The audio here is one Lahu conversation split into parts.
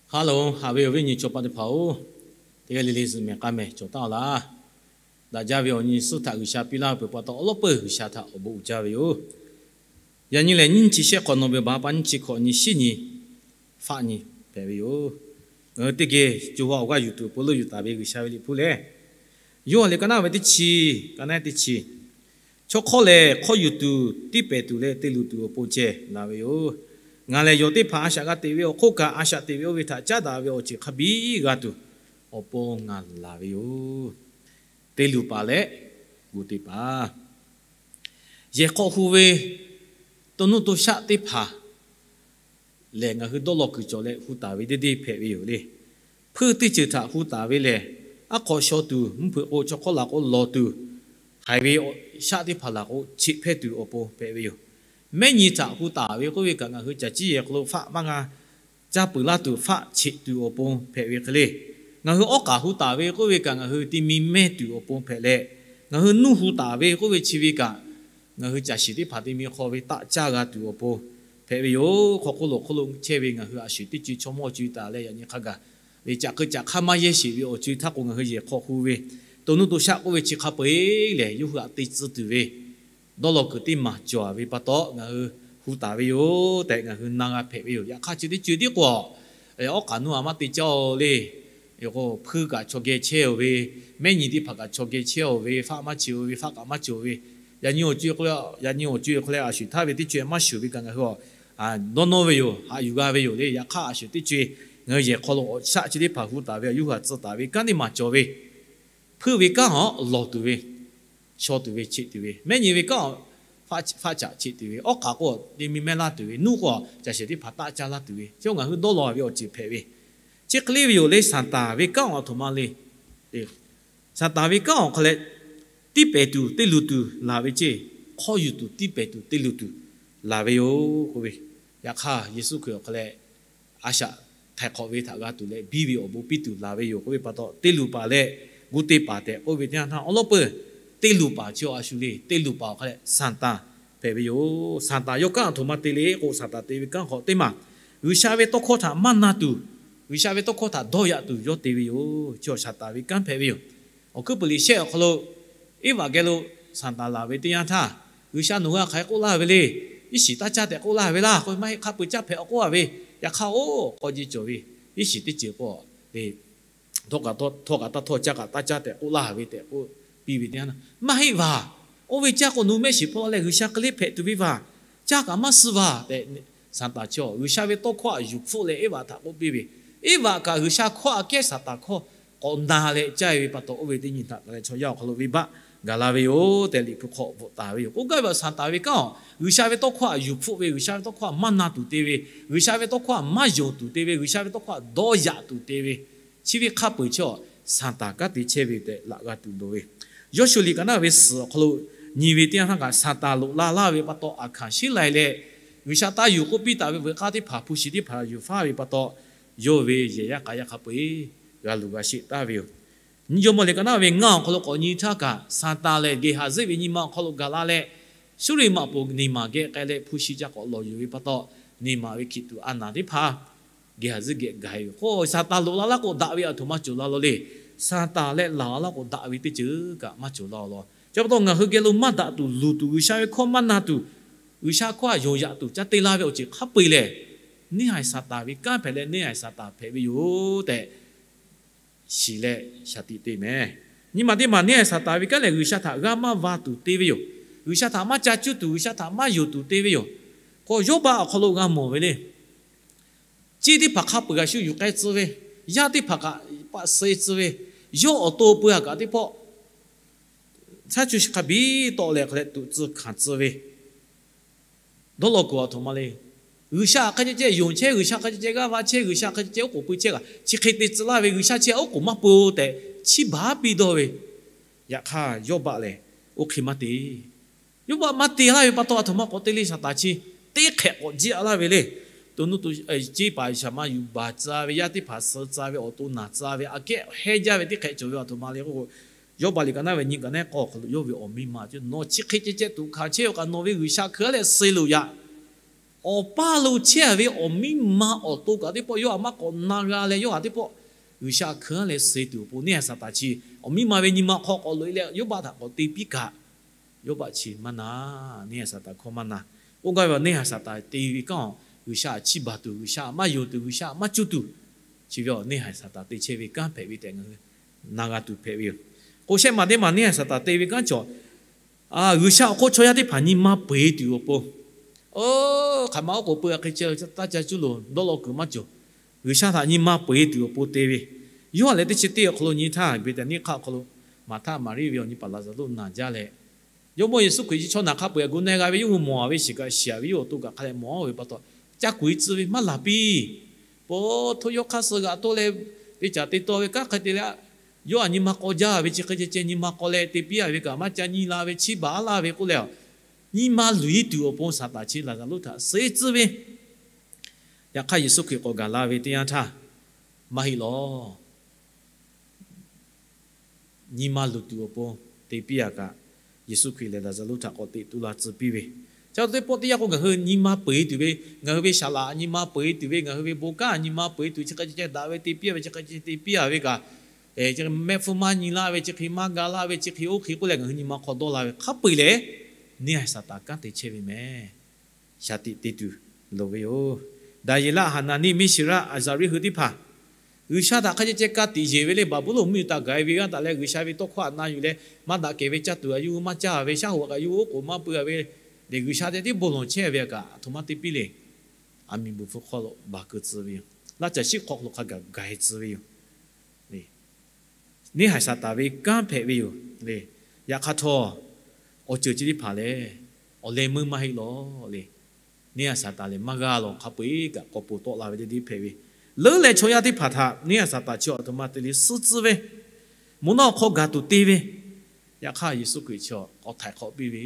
Ha loˬ, haꞈ ve awˬ viˉ awˬ nyi chaw paˆ teˇ hpaˍ-oˬ, teˇ g'aˇ le le zuhꞈ mehˍ k'aˇ mehˍ cawˬ taˉ-aw laˇ. Daꞈ jaˇ ve awˬ nyi suhˉ htaꞈ G'uiˬsha piˇ laˇ peuˬ pa taw, awˉ lawˉ peuˬ G'uiˬsha htaꞈ awˬ bon uiˍ jaˇ ve yoˬ. Yaꞈ nyi lehˬ, nyiˇ chi shehˆ hk'awꞈ nawˬ ve baˬ pa nyiˇ chi hkawꞈ nyi shiˉ nyi faˆ nyi hpehꞈ ve yoˬ. Ngaˬ hui teˇ geh co ha awˬ g'aˇ yuˬ tuˬ awˬ pon leuˆ yuˬ taˍ ve G'uiˬsha ve liꞈ hpu lehˬ, Yoˇhanˬ liꞈ ka naˆ ve teˇ chi, ka naˆ teˇ chi, chaw hk'awˇ lehˬ, hk'awˇ yuˬ tuˬ, tiˇ pehˍ tuˬ leh te luˬ tuˬ awˬ pon ceh laˬ ve yoˬ. Ngaˬ lehˬ, yawˬ teˇ hpaˍ a shaꞈ g'a teꞈ ve awˬ hk'oˆ kaꞈ, a shaꞈ teꞈ ve oˇ ve htaꞈ caˉ daꞈ ve awˬ ceuˬ hk'a biˇ g'a tuˬ awˬ pon ngaˬ laˬ ve yoˬ. Te luˬ paˍ leh gu te paˍ. Yehˬ hk'aw hu ve to nuˇ to shaˆ teˇ hpaˍ lehˬ, ngaˬ hui dawˇ law kuiˬ cawˬ leh hu taˍ ve deˇ deˇ hpehꞈ ve yoˬ le. Hpuiˇ teˇ ceuˬ htaꞈ hu taˍ ve lehˬ, aˉ hk'aw shaw tuˬ mvuhˇ hpeuꞈ k'o, chaw hk'awˇ laˬ k'o lawˬ tuˬ, haiˬ ve shaˆ teˇ hpaˍ laˬ k'o cheꞈ hpehˇ tuˬ awˬ pon hpehꞈ ve yoˬ. Mehˉ nyi htaꞈ hu taˍ ve k'oˆ ve kaꞈ, ngaˬ hui caˬ ciˇ yehˬ hk'aw lo faˆ maˇ g'a caˇ peuˬ laˇ tuˬ, faˆ cheꞈ tuˬ awˬ pon hpehꞈ ve hk'e le. Ngaˬ hui awˉ k'aˍ hu taˍ ve k'oˆ ve kaꞈ, ngaˬ hui te mi mehˇ tuˬ awˬ pon hpehꞈ leh, ngaˬ hui nuˇ hu taˍ ve k'oˆ ve chi ve kaꞈ, ngaˬ hui caˬ shiˍ teˇ hpaˍ te mi hk'aw ve taˆ caˇ g'a tuˬ awˬ pon hpehꞈ ve yoˬ. Hk'aw hk'oˆ lo hk'oˆ lo chehˇ ve ngaˬ hui a shuˍ teˇ co chaw mawˇ co taˍ leh, yaꞈ nyi hk'a gaˬ ve caꞈ k'eu caꞈ hk'aˇ maˇ yehˇ sheˍ ve awˬ co htaˇ k'o, ngaˬ hui yehˬ hk'aw hu ve to nuˇ to shaˆ k'oˆ ve chi hk'a peu-eˬ lehˬ, yawˇ hui htaꞈ te tcuh tuˬ ve dawˇ law kuiˬ teˇ maˬ cawˬ ve pa taw, ngaˬ hui hu taˍ ve yoˬ tehꞈ ngaˬ hui na g'a hpehꞈ ve yoˬ. Yaꞈ hk'aˇ, chi teˇ co tiˉ k'o, awˉ k'aˍ nuˇ a maˇ te caˇ-o le. Hpuiˇ kaꞈ chaw geh chehˇ-oˬ ve, mehˉ nyi teˇ hpaˍ kaꞈ chaw geh chehˇ-oˬ ve, faˆ maˇ cheꞈ-o ve, faˆ kaꞈ maˇ cawˬ ve, yaꞈ nyi awˬ co, yaꞈ nyi awˬ co hk'aw leh a shuˍ htaˇ ve teˇ co maˇ shuˍ ve kaꞈ ngaˬ hui dawˇ nawˇ ve yoˬ, haꞈ yuˬ g'a ve yoˬ le. Yaꞈ hk'aˇ, a shuˍ teˇ co ngaˬ hui yehˬ hk'aw lo awˬ shaˆ chi teˇ hpaˍ hu taˍ ve, yawˇ hui htaꞈ tcuh taˍ ve kanˉ teˇ maˬ cawˬ ve, hpuiˇ ve kanˉ awˬ lawˬ tuˬ ve, shaw tuˬ ve, cheꞈ tuˬ ve, mehˉ nyi ve kanˉ awˬ faˆ caꞈ cheꞈ tuˬ ve, awˉ k'aˍ k'o te mi mehˇ laˇ tuˬ ve, nuˇ k'o caˬ shiˍ teˇ hpaˍ taˆ caˇ laˇ tuˬ ve, chi ngaˬ hui dawˇ law ve awˬ ceuˬ hpehꞈ ve, chi hk'e le ve yoˬ le. Saˍtanˍ ve kanˉ awˬ htoꞈ ma le. Saˍtanˍ ve kanˉ awˬ hk'aw leh, tiˇ pehˍ tuˬ te luˬ tuˬ laˬ ve ceˇ, hk'awˇ yuˬ tuˬ tiˇ pehˍ tuˬ te luˬ tuˬ laˬ ve yoˬ k'oˆ ve. Yaꞈ hk'aˇ, Yeˍsuˆ Hkriꞈ awˬ hk'aw leh a shaꞈ htaiˍ hk'awꞈ ve htaꞈ g'a tuˬ leh biˇ ve awˬ bon piˇ tuˬ laˬ ve yoˬ k'oˆ ve pa taw, te luˬ paˍ leh gu te paˍ tehꞈ k'oˆ ve teˇ yanˇ htaˇ, awˉ lawˉ peuˬ te luˬ paˍ chi a shu le. Te luˬ paˍ awˬ hk'aw leh Saˍtanˍ hpehꞈ ve yoˬ. Saˍtanˍ yawˇ kanˉ awˬ htoꞈ ma te le k'o, Saˍtanˍ te ve kanˉ hk'aw teˇ maˬ, G'uiˬsha ve tawˇ hkawˇ htaꞈ maˇ na tuˬ, G'uiˬsha ve tawˇ hkawˇ htaꞈ dawˇ yaꞈ tuˬ yawˇ te ve yoˬ. Chi awˬ Saˍtanˍ ve kanˉ hpehꞈ ve yoˬ. Awˬ hkuiˉ puiˍ liꞈ shehˆ awˬ hk'aw lo Eˇvaꞈ geh lo Saˍtanˍ laˬ ve teˇ yanˇ htaˇ, G'uiˬsha nawˬ hui a hk'aˬ hk'e k'oˆ laˇ ve le. Iˉ shiˍ taˇ caˇ tehꞈ k'oˆ laˇ ve laˇ k'oˆ ve, maˇ heˆ, hk'a peu caˇ hpehꞈ awˬ k'oˆ a ve. Yaꞈ hk'aˇ, oˇ k'aw ji cawˬ ve iˉ shiˍ teˇ ceuˬ k'o le, htawˇ kaꞈ taˇ htawˇ caˇ kaꞈ taˇ caˇ tehꞈ k'oˆ laˇ ve tehꞈ k'oˆ piˇ ve teˇ yanˇ, maˇ heˆ vaˬ. Oˇ ve caˇ k'o nawˬ hui mehˆ shiˍ hpawˇ leh G'uiˬsha hk'e le hpehꞈ tuˬ ve vaˬ. Caˇ kaꞈ maˇ suh vaˬ tehꞈ, Saˍtanˍ chi G'uiˬsha ve tawˇ hkawˇ htaꞈ yuˬ hpfuhˆ leh Eˇvaꞈ htaꞈ k'oˆ piˇ ve. Eˇvaꞈ kaꞈ G'uiˬsha hkawˇ aꞈ kehˉ Saˍtanˍ hkawˇ k'awꞈ na leh caˇ ve pa taw, oˇ ve teˇ nyi htaꞈ kaꞈ leh chaw yaˇ awˬ hk'aw lo venˇbaˆ gaˬ la ve yoˬ tehꞈ, Liꞈ hpu hk'aw bvuhꞈ taˍ ve yoˬ. K'oˆ gaˇ ve, Saˍtanˍ ve kanˉ awˬ, G'uiˬsha ve tawˇ hkawˇ htaꞈ yuˬ hpfuhˆ ve, G'uiˬsha ve tawˇ hkawˇ htaꞈ maˇ na tuˬ te ve, G'uiˬsha ve tawˇ hkawˇ htaꞈ maˇ yonˍ tuˬ te ve, G'uiˬsha ve tawˇ hkawˇ htaꞈ dawˇ yaꞈ tuˬ te ve, chi ve hk'a peu-eˬ chi Saˍtanˍ kanˉ te chehˇ ve tehꞈ laꞈ g'a tuˬ loˍ ve. Yawˇshuˍ liꞈ ka naˆ ve suhˍ awˬ hk'aw lo nyi ve teˇ yanˇ htaˇ kaꞈ, Saˍtanˍ loꞈ la laˇ ve pa taw, aˬ hkanˍ sheˉ lai leh, G'uiˬsha taˇ yuˬ k'oˆ piˇ taˍ ve veuꞈ k'aˇ teˇ hpaˍ, hpu shi teˇ hpaˍ yuˬ faˉ ve pa taw, yawˇ ve yehˬ yaˇ k'a yaˇ hk'a peu-eˬ g'a luˬ g'a sheˆ taˍ ve yoˬ. Nyi jawˇmawˇ liꞈ ka naˆ ve ngaˇ awˬ hk'aw lo k'awꞈ nyi htaˇ kaꞈ, Saˍtanˍ lehˬ Geˍhaˍziˆ ve nyi ma awˬ hk'aw lo gaˬ la leh, Suˇriˍ maꞈ poˍ neˇ maˬ geh k'ai leh hpu shi ca k'awꞈ lawˬ yuˬ ve pa taw, neˇ maˬ ve hkiˬ tuꞈ a naˍ teˇ hpaˍ Geˍhaˍziˆ geh gaˬ-e ve k'o, Saˍtanˍ loꞈ la laˇ k'o daꞈ ve aˬ htoꞈ ma cawˬ la law le. Saˍtanˍ leh laˬ laˇ k'o daꞈ ve teˇ ceuˬ kaꞈ maˇ cawˬ la law. Chi pa taw ngaˬ hui geh lo maˇ daꞈ tuˬ luˬ tuˬ, G'uiˬsha ve hkawˇ maˇ na tuˬ, G'uiˬsha hkawˇ htaꞈ yonˍ yaꞈ tuˬ ca te la ve awˬ ceuˬ hk'a peu-eˬ lehˬ, neˇ haiˬ Saˍtanˍ ve kanˉ hpehꞈ leh neˇ haiˬ Saˍtanˍ hpehꞈ ve yoˬ tehꞈ shiˍ leh shaˍ tiꞈ te mehˍ. Nyi ma teˇ maˬ neˇ haiˬ Saˍtanˍ ve kanˉ lehˬ, G'uiˬsha htaꞈ g'a maˇ va tuˬ te ve yoˬ. G'uiˬsha htaꞈ maˇ ca cuˇ tuˬ, G'uiˬsha htaꞈ maˇ yonˍ tuˬ te ve yoˬ. K'o, Yawˇbaˆ awˬ hk'aw lo g'a mawˬ ve le. Ceˇ teˇ hpaˍ hk'a peu-eˬ g'a shu yuˬ k'ai tcuh ve, yaˇ teˇ hpaˍ kaꞈ paˆ suh-e tcuh ve, yawˇ awˬ to peu-a kaꞈ teˇ pawˆ shaˉ chu hk'a biˇ tawˆ leh hk'a leh tuꞈ tcuh hkanˍ tcuh ve, dawˇ law kuiˬ aˬ htoꞈ ma le. G'uiˬsha hk'a ceh ceh yonˍ chehˇ, G'uiˬsha hk'a ceh ceh g'aˇ va chehˇ, G'uiˬsha hk'a ceh ceh oˉ k'oˍ pui chehˇ kaꞈ, chi hk'e te tcuh laˇ ve, G'uiˬsha chi oˉ k'oˍ maˇ pui-o tehꞈ chiˇ baˬ piˇ dawˇ ve. Yaꞈ hk'aˇ, Yawˇbaˆ lehˬ oˇ hk'e maˇ te. Yawˇbaˆ maˇ te laˇ ve pa taw, aˬ htoꞈ ma k'awꞈ te le, Saˍtanˍ chi teˇ hk'ehꞈ k'awꞈ jiˇ a laˇ ve le. To nuˇ to ceˇ paˍ shaˍ ma yuˬ baˬ tcuh ve, yaˇ teˇ hpaˍ suh tcuh ve, awˬ to naˬ tcuh ve, aꞈ kehˉ hehˇ jaˇ ve teˇ hk'ehꞈ cawˬ ve aˬ htoꞈ ma le k'o, Yawˇbaˆ liꞈ ka naˉ ve nyi ka naˉ k'awˇ hk'aw lo yawˇ ve awˬ miˇ ma chi, Nawˬ chi hk'e ceh ceh tuꞈ hkanˍ chehˇ-o kaꞈ, nawˬ ve G'uiˬsha hkui-a leh suh loˬ yaꞈ. Awˬ paˇ lo chehˇ ve awˬ miˇ ma awˬ to kaꞈ teˇ pawˆ yawˇ htaꞈ maˇ k'awꞈ na g'a leh, yawˇ htaꞈ teˇ pawˆ G'uiˬsha hkui-anˉ leh suh tuˬ awˬ pon neˇ haiˬ Saˍtanˍ chi awˬ miˇ ma ve nyi ma hk'aw k'awꞈ loꞈ e leh yawˇ baˆ htaꞈ k'awꞈ te piˇ kaꞈ, yawˇ baˆ chi maˇ na. Neˇ haiˬ Saˍtanˍ hkawˇ maˇ na. K'oˆ gaˇ ve, neˇ haiˬ Saˍtanˍ te ve kanˉ, G'uiˬsha htaꞈ chiˇ baˬ tuˬ, G'uiˬsha htaꞈ maˇ yonˍ tuˬ, G'uiˬsha htaꞈ maˇ cuˇ tuˬ, chi ve awˬ neˇ haiˬ Saˍtanˍ te chehˇ ve kanˉ hpehꞈ ve tehꞈ ngaˬ hui na g'a tuˬ hpehꞈ ve yoˬ. K'o shehˆ maˬ teˇ maˬ neˇ haiˬ Saˍtanˍ te ve kanˉ cawˬ, G'uiˬsha awˬ hk'oˆ chaw yaˇ teˇ hpaˍ nyi ma peu-eˬ tuˬ awˬ pon, oˇ hk'aˬ ma oˉ k'oˍ pui a hk'e ceh taˇ ca cuˇ loˬ dawˇ law kuiˬ maˇ cawˬ. G'uiˬsha htaꞈ nyi ma peu-eˬ tuˬ awˬ pon te ve. Yawˇ htaꞈ leh teˇ chi teˇ awˬ hk'aw lo nyi htaˇ, Beˍtaˍniˆ hk'aˆ awˬ hk'aw lo Maˍhtaˆ Maˍriˆ ve awˬ nyi paˍ Laˍzaˍruˆ naˬ jaˇ leh, Jawˇmawˇ Yeˍsuˆ Hkriꞈ chi chaw naˬ hk'a peu-eˬ gu na g'a ve yawˇ hui mawˬ ve shiˍ kaꞈ shiˍ ve, yawˇ awˬ to kaꞈ hk'a leh mawˬ ve pa taw, ca kuiˬ tcuh ve maˇ laˬ piˇ. Po hto yawˇ hk'aˇ suh g'aꞈ toˆ leh, teˇ caˬ te taw ve kanˉ hk'e te leh, yawˇ htaꞈ nyi ma k'aw jaˇ ve chi hk'e ceh ceh nyi ma k'aw leh te piˇ a ve kaꞈ maˇ ca nyi la ve, chiˇ baˬ laˇ ve k'oˆ leh, nyi ma luˬ-e tuˬ awˬ pon Saˍtanˍ chi Laˍzaˍruˆ htaꞈ suh tcuh ve. Yaꞈ hk'aˇ Yeˍsuˆ Hkriꞈ k'awꞈ gaˬ la ve teˇ yanˇ htaˇ, maˇ heˆ lawˬ. Nyi ma luˬ tuˬ awˬ pon te piˇ a kaꞈ, Yeˍsuˆ Hkriꞈ lehˬ Laˍzaˍruˆ htaꞈ k'awꞈ teꞈ tu la tcuh piˇ ve. Chi teˇ pawˆ teˇ yanˇ k'o, ngaˬ hui nyi ma peu-eˬ tuˬ ve, ngaˬ hui ve saˍ laꞈ nyi ma peu-eˬ tuˬ ve, ngaˬ hui ve bon kanˉ nyi ma peu-eˬ tuˬ chi hk'e ceh ceh daꞈ ve te piˇ a ve chi hk'e ceh ceh te piˇ a ve kaꞈ, mehˆ hpfuhˇ maˇ nyi laˇ ve, chi hk'e maˇ ga laˇ ve, chi hk'e oˇ hk'e k'oˆ leh ngaˬ hui nyi ma hk'aw dawˇ la ve hk'a peu-eˬ lehˬ, neˇ haiˬ Saˍtanˍ kanˉ te chehˇ ve meh. Shaˍ tiꞈ te tuˬ loˍ ve yoˬ. Daˍyeˍlaˆ, Haˍnaˍniˆ, Miˇshaˍraˆ, Aˍzaˍriˆ hui teˇ hpaˍ G'uiˬsha htaꞈ hk'a ceh ceh ka tiꞈ yeˬ ve leh, Baˍbuˍlonˍ mvuhˇmiˬ htaꞈ gaˬ e ve g'aˇ htaꞈ leh G'uiˬsha ve tawˇ hkawˇ htaꞈ na yuˬ leh, maˇ daꞈ kehˬ ve caˇ tuˬ a yawˇ hui maˇ caˇ ve, shaˉ hoꞈ kaꞈ yawˇ hui oˉ k'oˍ maˇ pui a ve, lehˬ G'uiˬsha te tiˉ bon lawˬ chehˇ ve kaꞈ, aˬ htoꞈ ma te piˇ le. Aˬ miˍ buˬ hpfuh hk'aw lo baˬ keu tcuh ve yoˬ. Laˇ caˬ shiˉ hk'aw hk'aw lo hk'a gaˬ gaˬ e tcuh ve yoˬ. Neˇ haiˬ Saˍtanˍ ve kanˉ hpehꞈ ve yoˬ le. Yaꞈ hk'aˇ htawˇ, awˬ ceuˬ chi teˇ hpaˍ lehˬ, awˬ leh meuˇ maˇ heˆ lawˬ le. Neˇ haiˬ Saˍtanˍ lehˬ maˇ g'a lawˬ, hk'a peu-eˬ kaꞈ k'awꞈ poˬ tawˆ la ve teˇ deˇ hpehꞈ ve. Leuˉ leh chaw yaˇ teˇ hpaˍ htaꞈ neˇ haiˬ Saˍtanˍ chi aˬ htoꞈ ma te le suh tcuh ve, mvuhˇ naw hk'aw gaˬ tuˬ te ve. Yaꞈ hk'aˇ Yeˍsuˆ Hkriꞈ chi k'awꞈ htaiˍ hk'awꞈ piˇ ve,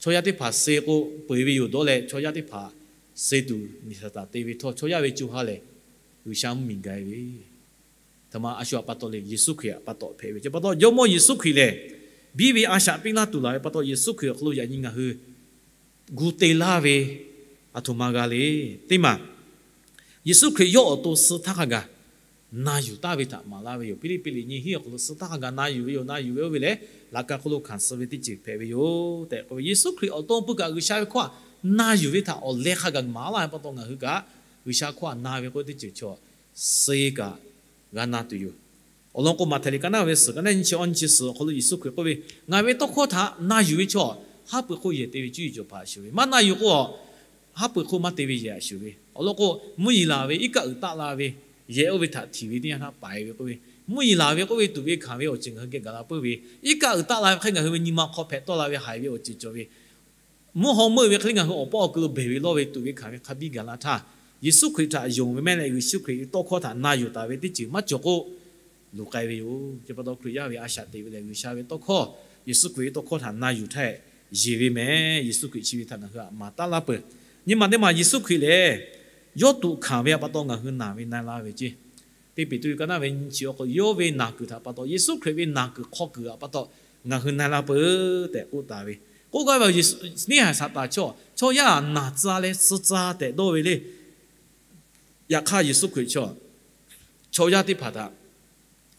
chaw yaˇ teˇ hpaˍ suh k'o peu-eˬ ve yoˬ dawˇ leh, chaw yaˇ teˇ hpaˍ suh tuˬ neˇ haiˬ Saˍtanˍ te ve htawˇ, chaw yaˇ ve co ha lehˬ, G'uiˬsha mvuhˇmiˬ gaˬ e ve, aˬ htoꞈ ma a shu htaꞈ pa taw le, Yeˍsuˆ Hkriꞈ htaꞈ pa taw hpehꞈ ve. Chi pa taw Jawˇmawˇ Yeˍsuˆ Hkriꞈ lehˬ, biˇ ve a shaꞈ piˇ laˇ tuˬ laˬ ve pa taw, Yeˍsuˆ Hkriꞈ awˬ hk'aw lo yaꞈ nyi ngaˬ hui gu te laˇ ve aˬ htoꞈ ma g'a le. Teˇ maˬ, Yeˍsuˆ Hkriꞈ yawˇ awˬ to suh htaˇ hk'a gaˬ na yuˬ taˍ ve htaꞈ maˍ laˇ ve yoˬ. Hpiˇliˇpiˆ liꞈ nyi hiˉ awˬ hk'aw lo suh htaˇ hk'a gaˬ na yuˬ ve yoˬ. Na yuˬ ve oˇ ve lehˬ, laꞈ ka hk'oˆ lo hkanˍ suh ve teˇ ceuˬ hpehꞈ ve yoˬ tehꞈ k'oˆ ve. Yeˍsuˆ Hkriꞈ awˬ to pui kaꞈ G'uiˬsha ve hkawˇ htaꞈ na yuˬ ve htaꞈ awˬ leh hk'a gaˬ maˍ laˇ ve pa taw, ngaˬ hui kaꞈ G'uiˬsha hkawˇ htaꞈ na ve k'oˆ ve teˇ ceuˬ chaw suh kaꞈ g'a na tuˬ yoˬ. Awˬ lawn k'o, Maꞈhtehˍ liꞈ ka naˆ ve suhˍ, ka naˆ nyi chi awˇ nyi chi suhˍ awˬ hk'aw lo Yeˍsuˆ Hkriꞈ k'oˆ ve, Ngaˬ ve tawˇ hkawˇ htaꞈ na yuˬ ve chaw, haˉ pui hk'oˆ yehˬ te ve cuˇ yiˍ cawˬ hpaˍ a shuˍ ve, maˇ na yuˬ k'o, haˉ pui hk'oˆ maˇ te ve yehˬ a shuˍ ve. Awˬ lawn k'o, mvuhˇ yeˬ laˬ ve iˉ kaˆ uiˍ taˆ la ve yehˬ oˇ ve htaꞈ htiꞈ ve teˇ yanˇ htaˇ paiˍ ve k'oˆ ve, mvuhˇ yeˬ laˬ ve k'oˆ ve tuꞈ ve hkanˍ ve awˬ ceuˬ ngaˬ hui geh gaˬ la peuˬ ve, iˉ kaˆ uiˍ taˆ la ve hk'e ngaˬ hui ve nyi ma hk'aw hpehꞈ tawˆ la ve haiˬ ve awˬ ceuˬ cawˬ ve, mvuhˇ haw meuˆ ve hk'e le ngaˬ hui awˬ paˇ awˬ ku lo beˬ ve lawˇ ve tuꞈ ve hkanˍ ve hk'a biˇ gaˬ la htaˇ, Yeˍsuˆ Hkriꞈ htaꞈ yonˍ ve mehˆ leh Yeˍsuˆ Hkriꞈ ve tawˇ hkawˇ htaꞈ na yuˬ taˍ ve teˇ ceuˬ maˇ cawˬ k'o, luˬ k'ai ve yoˬ. Chi pa taw Hkriꞈ yaˇ ve a shaꞈ teꞈ ve lehˬ, G'uiˬsha ve tawˇ hkawˇ, Yeˍsuˆ Hkriꞈ ve tawˇ hkawˇ htaꞈ na yuˬ htaˇ yeˬ ve mehˬ. Yeˍsuˆ Hkriꞈ chi ve htaꞈ ngaˬ hui htaꞈ maˍ taˉ laˇ peuˬ. Nyi ma teˇ maˬ Yeˍsuˆ Hkriꞈ lehˬ, yawˇ tuꞈ hkanˍ ve htaꞈ pa taw ngaˬ hui naˬ ve na laˇ ve ceˇ. Teˇ Peˍtruˆ ka naˆ ve nyi chi awˬ hk'aw lo yawˇ ve naˬ kuiˬ htaꞈ pa taw, Yeˍsuˆ Hkriꞈ ve naˬ kuiˬ hk'aw kuiˬ htaꞈ pa taw ngaˬ hui na laˇ peuˬ tehꞈ k'oˆ taˍ ve. K'oˆ gaˇ ve, neˇ haiˬ Saˍtanˍ chaw, chaw yaˇ naˬ tcuh leh suh tcuh tehꞈ dawˇ ve le. Yaꞈ hk'aˇ Yeˍsuˆ Hkriꞈ chaw, chaw yaˇ teˇ hpaˍ htaꞈ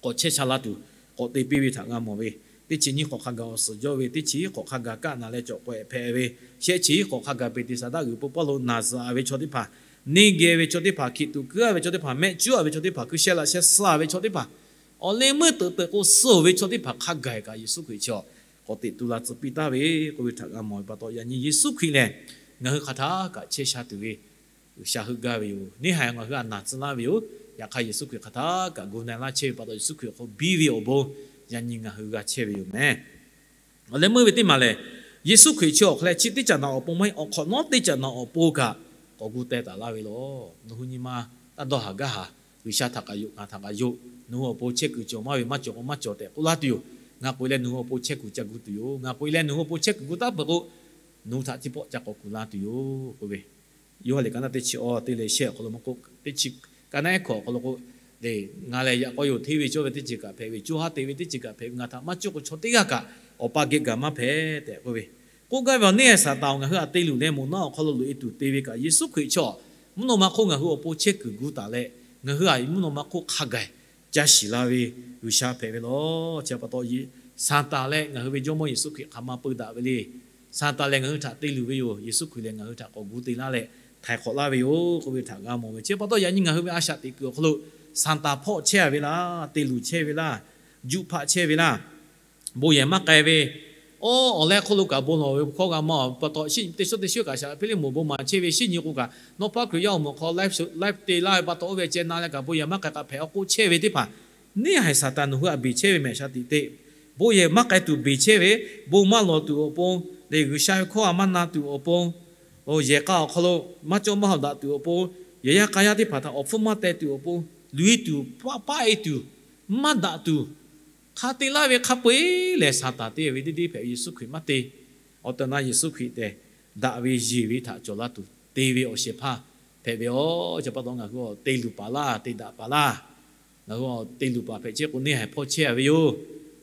k'awꞈ chehˇ sha la tuˬ k'awꞈ te piˇ ve htaꞈ g'a mawˬ ve. Teˇ chi nyiˇ hk'awꞈ hk'a gaˬ awˬ suhˍ jawˇ ve, teˇ chi hiˉ hk'awꞈ hk'a gaˬ kaˆ naˬ leh cawˬ k'awehꞈ hpehꞈ ve, shehˆ chi hiˉ hk'awꞈ hk'a gaˬ Beˍteˍsaˍdaˆ g'uiˬ po pawˆ lo naˬ zuhꞈ a ve chaw teˇ hpaˍ, neˇ geh ve chaw teˇ hpaˍ, hkiˬ tuꞈ kuiˉ a ve chaw teˇ hpaˍ, mehˆ cuˉ a ve chaw teˇ hpaˍ, hkui sheh laꞈ sheh suh a ve chaw teˇ hpaˍ, awˬ leh meuˇ teuꞈ teuꞈ k'o suh ve chaw teˇ hpaˍ hk'a gaˬ kaꞈ Yeˍsuˆ Hkriꞈ chaw k'awꞈ teꞈ tu la tcuh piˇ taˍ ve k'oˆ ve htaꞈ g'a mawˬ ve pa taw, yaꞈ nyi Yeˍsuˆ Hkriꞈ lehˬ ngaˬ hui hk'aˬ htaˇ kaꞈ chehˇ sha tuˬ ve G'uiˬsha heuˆ gaˇ ve yoˬ. Neˇ haiˬ ngaˬ hui htaꞈ naˬ tcuh laˇ ve yoˬ. Yaꞈ hk'aˇ Yeˍsuˆ Hkriꞈ hk'aˬ htaˇ kaꞈ gu na laˇ chehˇ ve pa taw, Yeˍsuˆ Hkriꞈ awˬ hk'aw biˇ ve awˬ bon yaꞈ nyi ngaˬ hui g'a chehˇ ve yoˬ mehˬ. Awˬ leh meuˇ ve teˇ maˬ lehˬ, Yeˍsuˆ Hkriꞈ chi awˬ hk'aw leh chi teˇ caꞈ naꞈ awˬ pon maˇ heˆ, awˬ hk'awꞈ nawˉ teˇ caꞈ naꞈ awˬ pon kaꞈ k'awꞈ gu teh taˍ laˇ ve lawˬ. Nawˬ hui nyi ma taˇ dawˇ haˍ gaˇ haˍ. G'uiˬsha htaꞈ kaꞈ yoˬ, ngaˬ htaꞈ kaꞈ yoˬ. Nawˬ hui awˬ pon chehˇ kuiˬ cawˬ maˇ ve maˇ cawˬ k'o maˇ cawˬ tehꞈ k'oˆ laˇ tuˬ yoˬ. Ngaˬ k'oꞈ e leh nawˬ hui awˬ pon chehˇ kuiˬ ca gu tuˬ yoˬ. Ngaˬ k'oꞈ e leh nawˬ hui awˬ pon chehˇ kuiˬ gu taˉ peuˬ k'o, nawˬ hui htaꞈ teˇ pawˆ ca k'awꞈ kuˬ laˇ tuˬ yoˬ k'oˆ ve. Yoˇhanˬ liꞈ ka naˆ teˇ chi awˇ teˇ leh shehˆ awˬ hk'aw lo maˇ k'oˆ, teˇ chi ka naˆ ehˉ hkawꞈ awˬ hk'aw lo k'o, lehˬ ngaˬ lehˬ yaꞈ k'aw yoˬ, hteˇ ve cawˇ ve teˇ ceuˬ kaꞈ hpehꞈ ve, co ha te ve teˇ ceuˬ kaꞈ hpehꞈ ve, ngaˬ htaꞈ maˇ cuˇ k'o chaw teˇ g'aˇ kaꞈ Awˬ pa geh gaˬ maˇ hpehꞈ tehꞈ k'oˆ ve. K'oˆ gaˇ ve awˬ neˇ Saˍtanˍ-oˬ, ngaˬ hui htaꞈ te luˬ leh moˍ naˆ awˬ hk'aw lo loꞈ e tuˬ te ve kaꞈ, Yeˍsuˆ Hkriꞈ chaw mvuhˇ naw ma hk'oˆ ngaˬ hui awˬ pon chehˇ kuiˬ gu taˍ leh, ngaˬ hui htaꞈ mvuhˇ naw ma hk'oˆ hk'a gaˬ ca shiˍ la ve G'uiˬsha hpehꞈ ve lawˬ. Chi pa taw, Saˍtanˍ leh ngaˬ hui ve Jawˇmawˇ Yeˍsuˆ Hkriꞈ hk'aˬ ma peu daꞈ ve le. Saˍtanˍ lehˬ ngaˬ hui htaꞈ te luˬ ve yoˬ. Yeˍsuˆ Hkriꞈ lehˬ ngaˬ hui htaꞈ k'awꞈ gu te laˇ leh htaiˍ hk'awꞈ laˇ ve yoˬ k'oˆ ve htaꞈ g'a mawˬ ve. Chi pa taw, yaꞈ nyi ngaˬ hui ve a shaꞈ teꞈ kuiˬ awˬ hk'aw lo Saˍtanˍ hpawˆ chehˇ ve laˇ, te luˬ chehˇ ve laˇ, juˆ hpaˆ chehˇ ve laˇ, bon yehˬ maˇ k'ai ve, awˉ, awˬ leh hk'oˆ lo kaꞈ bon lawˬ ve hkawˇ g'a mawˬ pa taw, teˇ shawˉ teˇ shawˉ kaꞈ shaˍ hpehˇ le moˍ bon maˍ chehˇ ve, shinˉ nyi k'o kaꞈ nawˉ hpaˇ Hkriꞈ yaˇ awˬ moˍ hk'aw live te laˇ ve pa taw, oˇ ve ceh na leh kaꞈ bon yehˬ maˇ k'ai k'aꞈ hpehꞈ awˬ k'oˆ chehˇ ve teˇ hpaˍ, neˇ haiˬ Saˍtanˍ nawˬ hui htaꞈ beˬ chehˇ ve mehˬ shaˍ tiꞈ te. Bon yehˬ maˇ k'ai tuˬ beˬ chehˇ ve, bon maˇ lawˬ tuˬ awˬ pon leh G'uiˬsha ve hkawˇ a maˇ na tuˬ awˬ pon, yehˬ k'a awˬ hk'aw lo maˇ cawˇ maˇ hawˍ daꞈ tuˬ awˬ pon, yehˬ yaˇ k'a yaˇ teˇ hpaˍ htaꞈ awˬ hpfuhˇ maˇ teh tuˬ awˬ pon, luˬ e tuˬ, paˆ paˆ e tuˬ, maˇ daꞈ tuˬ, hk'a te laˇ ve hk'a peu eˬ lehˬ, Saˍtanˍ te ve teˇ deˇ hpehꞈ ve, Yeˍsuˆ Hkriꞈ maˇ te. Awˬ tehˬ awˬ na Yeˍsuˆ Hkriꞈ tehꞈ daꞈ ve yeˬ ve htaꞈ cawˬ la tuˬ te ve awˬ shehˍ hpaˇ hpehꞈ ve yoˬ. Chi pa taw ngaˬ hui awˬ te luˬ paˍ laˇ, te daꞈ paˍ laˇ. Ngaˬ hui awˬ te luˬ paˍ hpehꞈ chehˇ k'o, neˇ haiˬ hpawˇ chehˇ a ve yoˬ.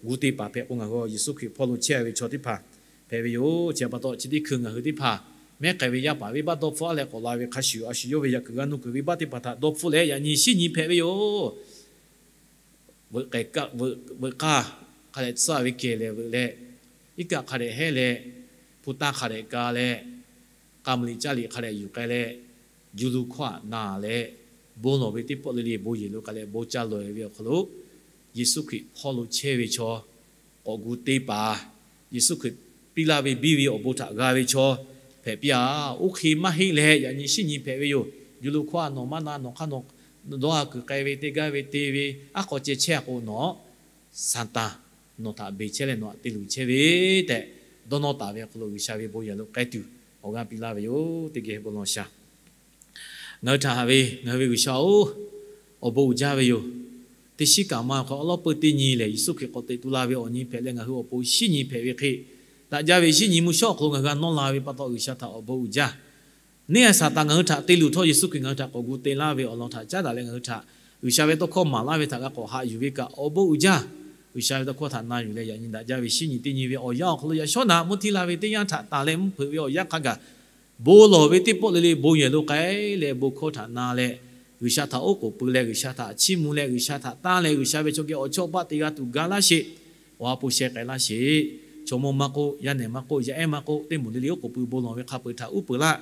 Gu te paˍ hpehꞈ k'o, ngaˬ hui Yeˍsuˆ Hkriꞈ hpawˇ lo chehˇ a ve chaw teˇ hpaˍ hpehꞈ ve yoˬ. Chi pa taw chi teˇ hkui ngaˬ hui teˇ hpaˍ mehˉ k'ai ve yaˇ paˍ venˇbaˆ dawˇ hpfuhˇ aˉ leh k'awꞈ la ve hk'a shuˍ, a shu yawˇ ve yaꞈ kuiˬ g'a nuˇ kuiˬ venˇbaˆ teˇ hpaˍ htaꞈ dawˇ hpfuhˇ leh yaꞈ nyi shinˉ nyi hpehꞈ ve yoˬ. Veuꞈ k'aˇ, veuꞈ k'aˇ hk'a dehꞈ tsuhˇ ve kehˬ lehˬ veuꞈ leh, iˉ kaˆ hk'a dehꞈ hehˉ leh, hpu taˇ hk'a dehꞈ ka leh, k'a mvuhˇ liꞈ caˇ liꞈ hk'a dehꞈ yuˬ k'ai leh, juˇ lu hkawˇ aꞈ na leh, bon lawˬ ve teˇ pawˆ le le bon yehˬ lo k'ai leh bon ca lawˬ ve awˬ hk'aw lo, Yeˍsuˆ Hkriꞈ hpawˇ lo chehˇ ve chaw, k'awꞈ gu te paˍ, Yeˍsuˆ Hkriꞈ piˇ laˇ ve biˇ ve awˬ bon htaꞈ g'a ve chaw hpehꞈ piˇ a. Oˇ hk'e maˇ heˆ leh yaꞈ nyi shinˉ nyi hpehꞈ ve yoˬ. Juˇ lu hkawˇ aꞈ nawˬ maˇ na, nawˬ hk'aˇ nawˬ dawˇ a kuiˬ k'ai ve, te gaˇ ve te ve, aˉ k'aw ceh chehˇ a k'o, nawˬ Saˍtanˍ nawˬ htaꞈ beˬ chehˇ leh nawˬ htaꞈ te luˬ chehˇ ve tehꞈ dawˇ nawˇ taˍ ve awˬ hk'aw lo G'uiˬsha ve bon yehˬ lo k'ai tuˬ awˬ g'aˇ piˇ laˇ ve yoˬ. Teˇ geh bon lawˬ shaˍ. Ngaˬ hui htaꞈ haꞈ ve ngaˬ hui ve G'uiˬsha-oˬ, awˬ bon uiˍ jaˇ ve yoˬ. Teˇ shiˉ kaꞈ ma hk'aw awˉ lawˉ peuˇ teˇ nyi lehˬ, Yeˍsuˆ Hkriꞈ k'awꞈ teꞈ tu la ve awˬ nyi hpehꞈ leh ngaˬ hui awˬ pon shinˉ nyi hpehꞈ ve hk'e, daꞈ jaˇ ve shinˉ nyi mvuhˇ shawˉ awˬ hk'aw lo ngaˬ hui g'a nawˇ la ve pa taw G'uiˬsha htaꞈ awˬ bon uiˍ jaˇ. Neˇ haiˬ Saˍtanˍ ngaˬ hui htaꞈ te luˬ htawˇ, Yeˍsuˆ Hkriꞈ ngaˬ hui htaꞈ k'awꞈ gu te laˇ ve awˬ lawn htaꞈ caˉ daꞈ leh ngaˬ hui htaꞈ G'uiˬsha ve tawˇ hkawˇ maˍ laˇ ve htaꞈ g'a k'awꞈ haꞈ yuˬ ve kaꞈ awˬ bon uiˍ jaˇ. G'uiˬsha ve tawˇ hkawˇ htaꞈ na yuˬ leh yaꞈ nyi daꞈ jaˇ ve shinˉ nyi teˇ nyi ve awˬ yanˇ awˬ hk'aw lo yaꞈ shawˉ naꞈ mvuhˇ htiˇ la ve teˇ yanˇ htaꞈ tanˬ leh mvuhˇ hpeuꞈ ve awˬ yanˇ hk'a gaˬ bon lawˬ ve teˇ pawˆ le le bon yehˬ lo k'ai leh bon hkawˇ htaꞈ na leh, G'uiˬsha htaꞈ oˉ k'oˍ pui leh G'uiˬsha htaꞈ chiˇ mvuh leh G'uiˬsha htaꞈ tanˇ leh G'uiˬsha ve chaw geh awˬ chawˇ paˆ te g'a tuˬ ga laˇ sheˍ. Awˬ ha hpu sheh k'ai laˇ sheˍ. Chaw mawˇ maˇ k'oˆ, yaˇ nehˬ maˇ k'oˆ, yaˇ ehˉ maˇ k'oˆ, teˇ moˍ le le oˉ k'oˍ pui bon lawˬ ve hk'a peu-eˬ htaꞈ uˉ peunˍ laˇ.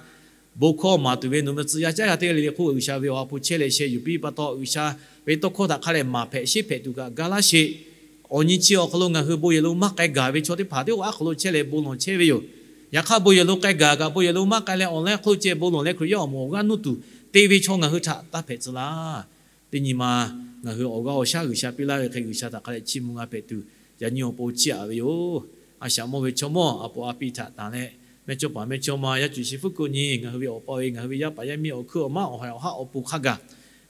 Bon hkawˇ maˍ tuˬ ve nawˬ meh tcuh yaˇ caˉ g'a teˇ g'aˇ le le hk'oˆ G'uiˬsha ve awˬ ha hpu chehˇ leh sheh yuˬ piˇ pa taw, G'uiˬsha ve tawˇ hkawˇ htaꞈ hk'a dehꞈ maˍ hpehꞈ sheˉ hpehꞈ tuˬ kaꞈ ga laˇ sheˍ. Awˬ nyi chi awˬ hk'aw lo ngaˬ hui bon yehˬ lo maˇ k'ai gaˬ ve chaw teˇ hpaˍ teˇ g'aˇ awˬ hk'aw lo chehˇ leh bon lawˬ chehˇ ve yoˬ. Yaꞈ hk'aˇ bon yehˬ lo k'ai gaˬ kaꞈ bon yehˬ lo maˇ k'ai leh awˬ leh hk'oˆ ceh bon lawˬ leh Hkriꞈ yaˇ awˬ moˍ awˬ g'aˇ nuˇ tuˬ te ve chaw ngaˬ hui htaꞈ taˇ hpehꞈ tcuh laˇ. Teˇ nyi ma ngaˬ hui awˬ g'aˇ awˬ shaˉ G'uiˬsha piˇ laˇ ve hk'e G'uiˬsha htaꞈ hk'a dehꞈ chiˇ mvuh g'a hpehꞈ tuˬ, yaꞈ nyi awˬ pon chiˇ aꞈ ve yoˬ. A shaꞈ mawˇ ve chaw mawˇ a po a pi htaꞈ tanˬ leh, mehˇ chawˇ paˍ mehˇ chawˇ ma yaˇ cuˬ shi fuˉ kuˆ nyi ngaˬ hui ve awˬ pa ve ngaˬ hui ve yaˇ paˍ yaˇ miˇ awˬ hkuiˉ awˬ maˉ awˬ haiˬ awˬ haˉ awˬ pon hk'a gaˬ,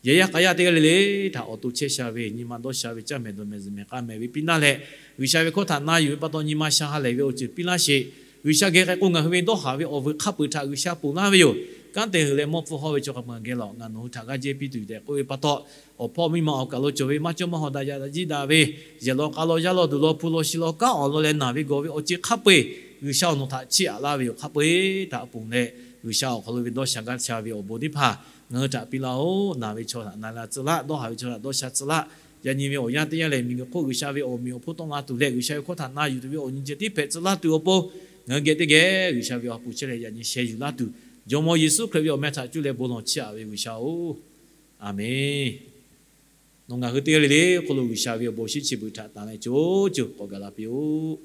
yehˬ yaˇ k'a yaˇ teˇ g'aˇ le le htaꞈ awˬ to chehˇ sha ve nyi ma dawˇ sha ve caˇ mehˍ dawˬ mehˍ zuhˬ mehˍ k'a mehˍ ve piˇ laˇ leh, G'uiˬsha ve hkawˇ htaꞈ na yuˬ ve pa taw nyi ma sha ha lehˬ ve awˬ ceuˬ piˇ laˇ sheˍ. G'uiˬsha geh k'ai k'o ngaˬ hui ve dawˇ haˍ ve awˬ vuiˬ hk'a peu-eˬ htaꞈ G'uiˬsha ponˬ laˇ ve yoˬ. Kanˉ te hui leh mawˇ pfuhˇ hawˇ ve chaw hk'a peu-eˬ geh lawˬ ngaˬ nawˬ hui htaꞈ g'aˇ jehˇ piˇ tuˬ tehꞈ k'oˆ ve pa taw, awˬ hpawˇ miˇ ma awˬ kaˬ lo cawˬ ve maˇ cawˇ maˇ hawˍ daꞈ yaꞈ daꞈ jiˇ daꞈ ve, yehˬ law k'a law yaˇ law duˬ law hpu law shi law kanˉ awˬ lawn leh naˬ ve gawˬ ve awˬ ceuˬ hk'a peu-eˬ G'uiˬsha awˬ nawˬ htaꞈ chiˇ aꞈ laˇ ve yoˬ. Hk'a peu-eˬ htaꞈ ponˬ leh G'uiˬsha awˬ hk'aw lo ve dawˇ sha gaˇ sha ve awˬ bon teˇ hpaˍ ngaˬ hui htaꞈ piˇ laˇ-oˬ. Naˬ ve chaw htaꞈ na la tcuh laˇ, dawˇ haˍ ve chaw htaꞈ dawˇ sha tcuh laˇ. Yaꞈ nyi ve awˬ yanˇ teˇ yanˇ lehˬ miˬguiˬ hk'oˆ G'uiˬsha ve awˬ meꞈ awˬ hponˇ tawˆ la tuˬ leh G'uiˬsha ve hkawˇ htaꞈ na yuˬ tuˬ ve awˬ nyi ceh tiˉ hpehꞈ tcuh laˇ tuˬ awˬ pon, ngaˬ hui geh teˇ geh G'uiˬsha ve awˬ ha hpu chehˇ leh yaꞈ nyi sheh yuˬ laˇ tuˬ, Jawˇmawˇ Yeˍsuˆ Hkriꞈ ve awˬ meh htaꞈ cuˇ leh bon lawˬ chiˇ aꞈ ve G'uiˬsha-oˬ, Aˍmenˬ. Nawˬ ngaˬ hui teˇ g'aˇ le le hk'oˆ lo G'uiˬsha ve awˬ bon shinˉ chi beuꞈ htaꞈ tanˬ leh co co k'awꞈ gaˬ la piˇ-oˆ.